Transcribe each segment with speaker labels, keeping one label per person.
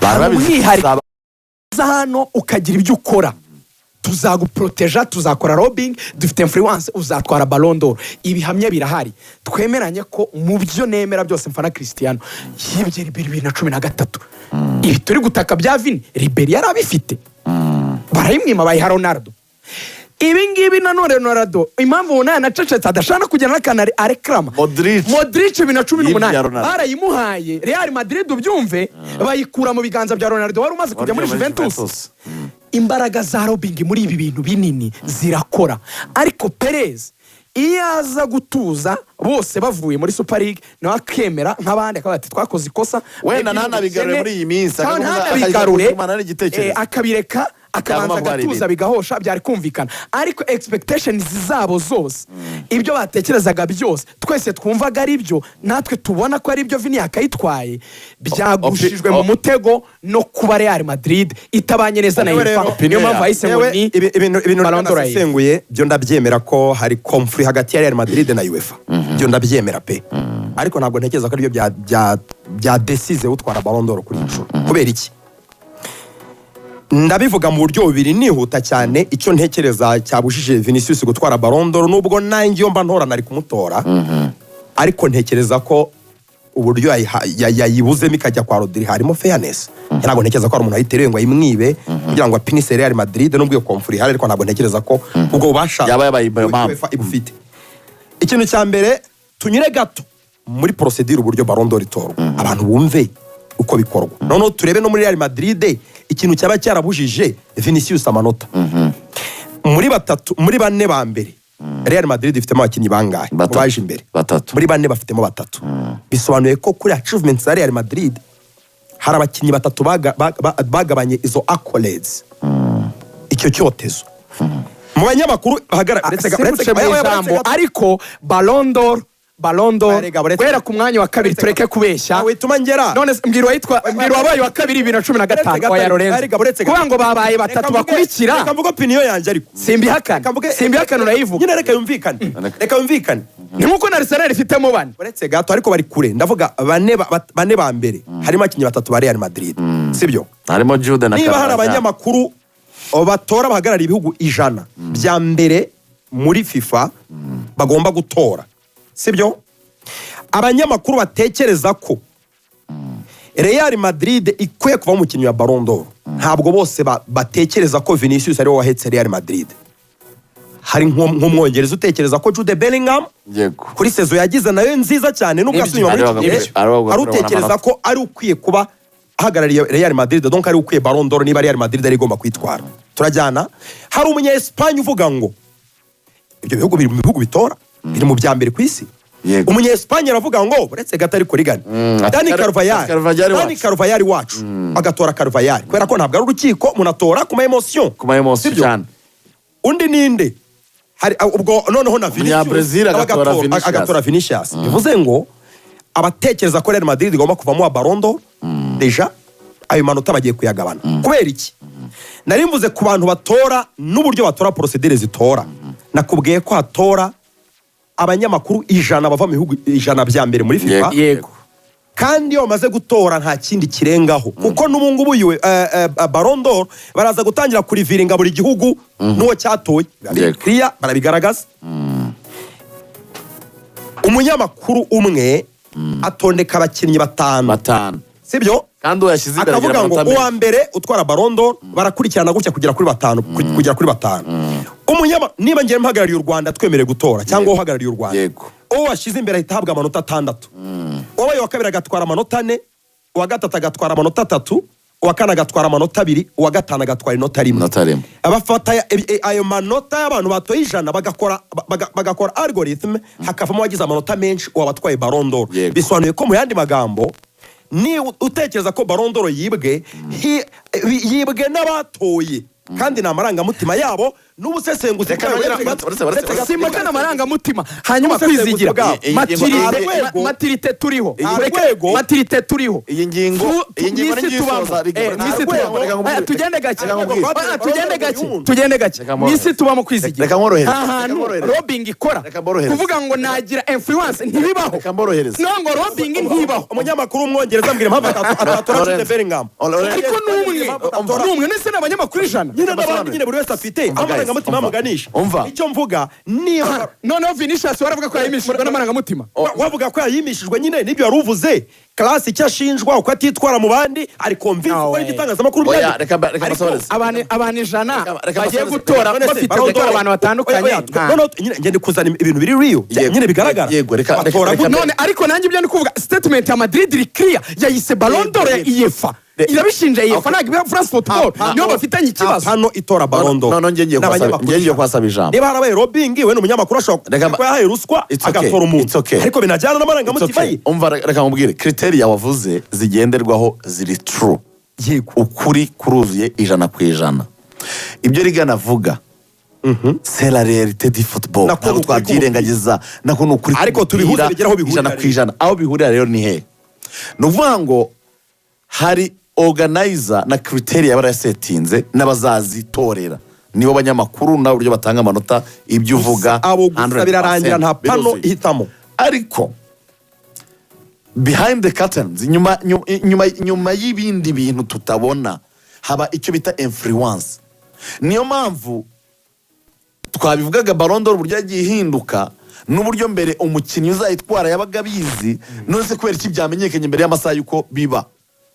Speaker 1: Hari
Speaker 2: Barabizi.
Speaker 1: umwihariko uza hano ukagira ibyo ukora, tuzaguporoteja, tuzakora lobbying, dufite influence, uzatwara Ballon d'Or. Ibihamya birahari. Twemeranye ko mu byo nemera byose mfana Cristiano yibye Ribery 2013. Ibi turi gutaka bya Vini, Ribery yari abifite, barayimwima bayiha Ronaldo. Ibi ngibi nanone Ronaldo, impamvu ubona yanacecetse, adashaka no kugera n'akantu arekarama.
Speaker 2: Modric.
Speaker 1: Modric bibiri na cumi
Speaker 2: Yibye
Speaker 1: n'umunani
Speaker 2: ya Ronaldo.
Speaker 1: barayimuhaye Real Madrid, ubyumve, bayikura mu biganza bya Ronaldo wari umaze kujya muri
Speaker 2: Wari ugiye muri
Speaker 1: Juventus.
Speaker 2: Juventus.
Speaker 1: Imbaraga za lobbying muri ibi bintu binini zirakora, ariko Perez iyo aza gutuza, bose bavuye muri Super League, nawe akemera nk'abandi, akavuga ati twakoze ikosa.
Speaker 2: Wenda ntanabigarure muri iyi minsi,
Speaker 1: cyangwa
Speaker 2: akakomeza
Speaker 1: ntanabigarure,
Speaker 2: akagumana n'igitekerezo.
Speaker 1: Akabireka, akabanza
Speaker 2: Cyangwa
Speaker 1: agatuza,
Speaker 2: ibintu.
Speaker 1: bigahosha, byari kumvikana. Ariko expectations zabo zose, ibyo batekerezaga byose, twese twumvaga ari byo, natwe tubona ko ari byo, Vini yakayitwaye, byagushijwe mu mutego no kuba Real Madrid itabanye neza na
Speaker 3: Yewe
Speaker 1: UEFA.
Speaker 3: rero,
Speaker 1: Niyo mpamvu bahise ngo
Speaker 3: yewe,
Speaker 1: ni
Speaker 3: ibintu
Speaker 1: Ballon d'Or.
Speaker 3: nasesenguye byo ndabyemera ko hari conflit hagati ya Real Madrid na UEFA, byo ndabyemera pe, ariko ntabwo ntekereza ko aribyo bya decide utwara Ballon d'Or kuri iyi nshuro. Kubera iki? Ndabivuga mu buryo bubiri nihuta cyane. Icyo ntekereza cyabujije Vinicius gutwara Ballon d'Or, nubwo nanjye iyo mba ntora nari kumutora, ariko ntekereza ko uburyo yayibuzemo ikajya kwa Rodri harimo fairness. Ntabwo ntekereza ko hari umuntu wayiteruye ngo ayimwibe kugira ngo apinise Real Madrid, nubwo iyo conflit ihari, ariko ntabwo ntekereza ko ubwo bubasha
Speaker 2: Yaba yabaye iyo mpamvu.
Speaker 3: UEFA ibufite. Ikintu cya mbere, tunyure gato muri procédure, uburyo Ballon d'Or itorwa, abantu bumve uko bikorwa. Noneho turebe no muri Real Madrid ikintu cyaba cyarabujije Vinicius amanota. Muri batatu, muri bane ba mbere, Real Madrid ifitemo abakinnyi bangahe?
Speaker 2: Batatu.
Speaker 3: Baje imbere.
Speaker 2: Batatu.
Speaker 3: Muri bane bafitemo batatu. Bisobanuye ko kuri achievements za Real Madrid hari abakinnyi batatu bagabanye izo accolades, icyo cyotezo mu banyamakuru
Speaker 1: Simuce mu
Speaker 3: oya,
Speaker 1: ijambo,
Speaker 3: uretse gato.
Speaker 1: Ariko Ballon d'Or, Ballon d'Or
Speaker 3: Erega,
Speaker 1: guhera ku mwanya wa kabiri, tureke kubeshya.
Speaker 3: Wituma ngera.
Speaker 1: None se mbwira uwayitwa, mbwira uwabaye wa kabiri 2015.
Speaker 3: Uretse gato,
Speaker 1: Oya Lorenzo,
Speaker 3: erega, uretse gato.
Speaker 1: kuvuga ngo babaye batatu bakurikira.
Speaker 3: Reka mvuge opinion yanjye ariko.
Speaker 1: Simbihakana.
Speaker 3: Reka mvuge-
Speaker 1: Simbihakana, urayivuga.
Speaker 3: Nyine reka yumvikane, reka yumvikane.
Speaker 1: Ni nkuko na Arsenal ifitemo bane.
Speaker 3: Uretse gato, ariko bari kure. Ndavuga bane bane ba mbere harimo abakinnyi batatu ba Real Madrid, sibyo?
Speaker 2: Harimo Jude na
Speaker 3: Niba hari
Speaker 2: Carvajal.
Speaker 3: abanyamakuru batora bahagarariye ibihugu 100 bya mbere muri FIFA bagomba gutora, sibyo? Abanyamakuru batekereza ko Real Madrid ikwiye kuba umukinnyi wa Ballon d'Or, ntabwo bose batekereza ko Vinicius ariwe wahetse Real Madrid. Hari nk'umwongereza utekereza ko Jude Bellingham, kuri saison yagize nayo nziza cyane, nubwo
Speaker 1: Nibyo.
Speaker 3: asubiye muri iki gihe,
Speaker 2: Ariwe
Speaker 3: hari utekereza
Speaker 2: amanota.
Speaker 3: ko ari ukwiye kuba ahagarariye Real Madrid, donc ari ukwiye Ballon d'Or niba Real Madrid ari igomba kwitwara. Turajyana? Hari umunya Espagne uvuga ngo ibyo bihugu biri mu bihugu bitora biri mu bya mbere ku isi. Umunya Espagne aravuga ngo uretse gato, ariko rigana
Speaker 2: ati
Speaker 3: Dani Carvajal,
Speaker 2: ati Carvajal
Speaker 3: Dani
Speaker 2: wacu.
Speaker 3: Carvajal wacu, agatora Carvajal kubera ko ntabwo ari urukiko, munatora ku ma émotion.
Speaker 2: Ku ma émotion.
Speaker 3: Sibyo?
Speaker 2: Cyane.
Speaker 3: Undi ninde? Hari ubwo noneho na Vinicius
Speaker 2: Umunyabrazil agatora Vinicius.
Speaker 3: Agatora Vinicius. Bivuze ngo abatekereza ko Real Madrid igomba kuvamo wa Ballon d'Or, déjà ayo manota bagiye kuyagabana. Kubera iki? Nari mvuze ku bantu batora n'uburyo batora, procédure zitora. Nakubwiye ko hatora abanyamakuru 100 bava mu bihugu 100 bya mbere muri FIFA. Kandi iyo bamaze gutora nta kindi kirengaho, kuko n'ubu ngubu uyu Ballon d'Or baraza gutangira kuriviringa buri gihugu n'uwo cyatoye. Clear, barabigaragaza. Umunyamakuru umwe atondeka abakinnyi batanu.
Speaker 2: Batanu.
Speaker 3: Sibyo?
Speaker 2: Kandi uwo yashyize imbere agira
Speaker 3: Akavuga ngo
Speaker 2: amanota
Speaker 3: uwa
Speaker 2: menshi.
Speaker 3: mbere utwara Ballon d'Or, barakurikirana gutya kugera kuri batanu, kugera kuri batanu. Niba ngiye mpagarariye u Rwanda, twemerewe gutora, cyangwa uhagarariye u Rwanda, uwo washyize imbere ahita ahabwa amanota 6, uwabaye uwa kabiri agatwara amanota 4, uwa gatatu agatwara amanota 3, uwa kane agatwara amanota 2, uwa gatanu agatwara inota 1.
Speaker 2: Inota 1.
Speaker 3: Bafata ayo manota y'abantu batoye 100, bagakora algorithm, hakavamo uwagize amanota menshi, uwo abatwaye Ballon d'Or. Bisobanuye ko mu yandi magambo, ni utekereza ko Ballon d'Or yibwe, yibwe n'abatoye. Kandi ni amarangamutima yabo n'ubusesenguzi
Speaker 2: Reka
Speaker 3: bwabo.
Speaker 2: nongere- uretse-
Speaker 1: Simpakana amarangamutima. Hanyuma
Speaker 3: N'ubusesenguzi
Speaker 1: kwizigira
Speaker 3: bwabo.
Speaker 2: Iyi-
Speaker 1: Maturité turiho.
Speaker 2: Iyi-
Speaker 1: Maturité turiho.
Speaker 2: Iyi ngingo
Speaker 1: Mw'isi
Speaker 2: ngiyisoza,
Speaker 1: tubamo. Mw'isi
Speaker 2: reka
Speaker 1: tubamo.
Speaker 2: nkubwire.
Speaker 1: Aya, tugende gake.
Speaker 2: Reka nkubwire.
Speaker 1: Aya, tugende gake,
Speaker 3: Reka
Speaker 1: tugende gake.
Speaker 2: Reka mborohereze.
Speaker 1: Mw'isi tubamo, kwizigira,
Speaker 2: Reka nkorohereze.
Speaker 1: nta
Speaker 2: Reka
Speaker 1: hantu
Speaker 2: mborohereze.
Speaker 1: lobbying ikora.
Speaker 2: Reka mborohereze.
Speaker 1: Kuvuga ngo nagira influence ntibibaho.
Speaker 2: Reka mborohereze.
Speaker 1: No ngo lobbying ntibaho.
Speaker 3: Umunyamakuru w'umwongereza ambwira impamvu atatora
Speaker 2: Lorenzo.
Speaker 3: Jude Bellingham.
Speaker 2: Lorenzo.
Speaker 1: Ariko n'umwe nese ni abanyamakuru 100.
Speaker 3: Nyine n'abandi nyine, buri wese afite
Speaker 2: Umva, guys,
Speaker 3: amarangamutima
Speaker 2: umva.
Speaker 3: amuganisha.
Speaker 2: Umva.
Speaker 3: Icyo mvuga, niba
Speaker 1: Noneho Vinicius waravuga ko yayimishijwe n'amarangamutima.
Speaker 3: Wavuga ko yayimishijwe nyine, nibyo wari uvuze class, icyo ashinjwa uko atitwara mu bandi, ari convince
Speaker 1: No
Speaker 3: ko
Speaker 1: way.
Speaker 3: igitangazamakuru
Speaker 2: Oya,
Speaker 3: byandika.
Speaker 2: reka
Speaker 3: Ariko-
Speaker 2: mbasobanurize.
Speaker 1: Abantu 100
Speaker 2: Reka
Speaker 1: bagiye
Speaker 2: mbasobanurize.
Speaker 1: gutora
Speaker 3: None se,
Speaker 1: bafite
Speaker 3: Ballon
Speaker 1: gutora
Speaker 3: d'Or-
Speaker 1: abantu batandukanye.
Speaker 3: Oya, oya, noneho nyine ngende kuzana ibintu biri real,
Speaker 2: Yego,
Speaker 3: nyine bigaragara.
Speaker 2: yego,
Speaker 3: Batora
Speaker 2: reka-
Speaker 3: gute?
Speaker 1: None ariko nanjye ibyo ndi kuvuga, statement ya Madrid iri clear, yayise Ballon d'Or ya
Speaker 2: Yego.
Speaker 1: UEFA, irabishinja UEFA,
Speaker 2: Okay.
Speaker 1: ntabwo iba France Football, niyo bafitanye ikibazo.
Speaker 3: Hano itora Ballon d'Or.
Speaker 2: No, nge ngiye kuhasaba ijambo.
Speaker 3: Niba harabaye lobbying, we ni umunyamakuru, ashobora kuba yahaye ruswa
Speaker 2: It's okay.
Speaker 3: agatora umuntu,
Speaker 2: It's okay.
Speaker 3: ariko binajyana
Speaker 2: It's
Speaker 3: n'amarangamutima
Speaker 2: okay.
Speaker 3: ye.
Speaker 2: Umva, reka nkubwire, criteria wavuze zigenderwaho ziri true.
Speaker 3: Yego.
Speaker 2: Ukuri kuruzuye 100%. Ibyo Rigana avuga, c'est la réalité du football.
Speaker 3: Nako
Speaker 2: Ntabwo
Speaker 3: ni ukuri.
Speaker 2: twabyirengagiza, nako ni ukuri
Speaker 3: Ariko tubihuze
Speaker 2: k'umupira,
Speaker 3: bigere aho bihurira
Speaker 2: ijana
Speaker 3: rero.
Speaker 2: ku ijana. Aho bihurira rero ni hehe? Ni ukuvuga ngo hari organizer na criteria barayasetinze, n'abazazitorera nibo banyamakuru n'uburyo batanga amanota. Ibyo uvuga
Speaker 3: Abo gusa
Speaker 2: 100%
Speaker 3: birarangira, nta pano
Speaker 2: biruzuye.
Speaker 3: ihitamo.
Speaker 2: Ariko behind the curtains, inyuma y'ibindi bintu tutabona, haba icyo bita influence. Niyo mpamvu twabivugaga, Ballon d'Or uburyo yagiye ihinduka n'uburyo mbere umukinnyi uzayitwara yabaga abizi. None se kubera iki byamenyekanye mbere y'amasaha y'uko biba?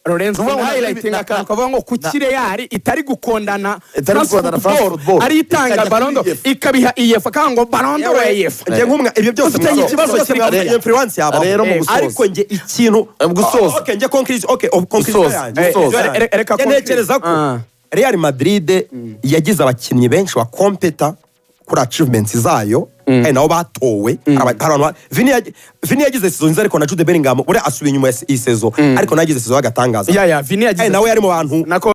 Speaker 1: Lorenzo,
Speaker 2: Nuvuga ngo
Speaker 1: highlighting akantu kavuga ngo kuki Real itari gukondana
Speaker 2: Itari gukondana France Football.
Speaker 1: ari itanga
Speaker 2: Ikajya
Speaker 1: Ballon d'Or
Speaker 2: kuri UEFA.
Speaker 1: ikabiha UEFA, kandi ngo Ballon d'Or ya UEFA.
Speaker 3: Njye nk'umwa ibyo byose
Speaker 1: Ufitanye ikibazo
Speaker 3: byose
Speaker 1: kiri
Speaker 3: mwavuze,
Speaker 2: clear.
Speaker 3: influence yabaho.
Speaker 2: Rero mu gusoza.
Speaker 3: Ariko njye ikintu
Speaker 2: Mu gusoza.
Speaker 3: Okay, njye conclusion, okay, conclusion
Speaker 2: Gusoza,
Speaker 3: yanjye.
Speaker 2: gusoza.
Speaker 1: Reka
Speaker 3: Njye ntekereza ko
Speaker 1: Ah.
Speaker 3: Real Madrid yagize abakinnyi benshi bakompeta kuri achievements zayo, kandi nabo batowe. Hari abantu Vini yagize saison nziza, ariko na Jude Bellingham uriya asubiye inyuma ya iyi saison, ariko nawe yagize saison y'agatangaza.
Speaker 1: Ya, Vini yagize
Speaker 3: Kandi nawe yari mu bantu
Speaker 1: nako.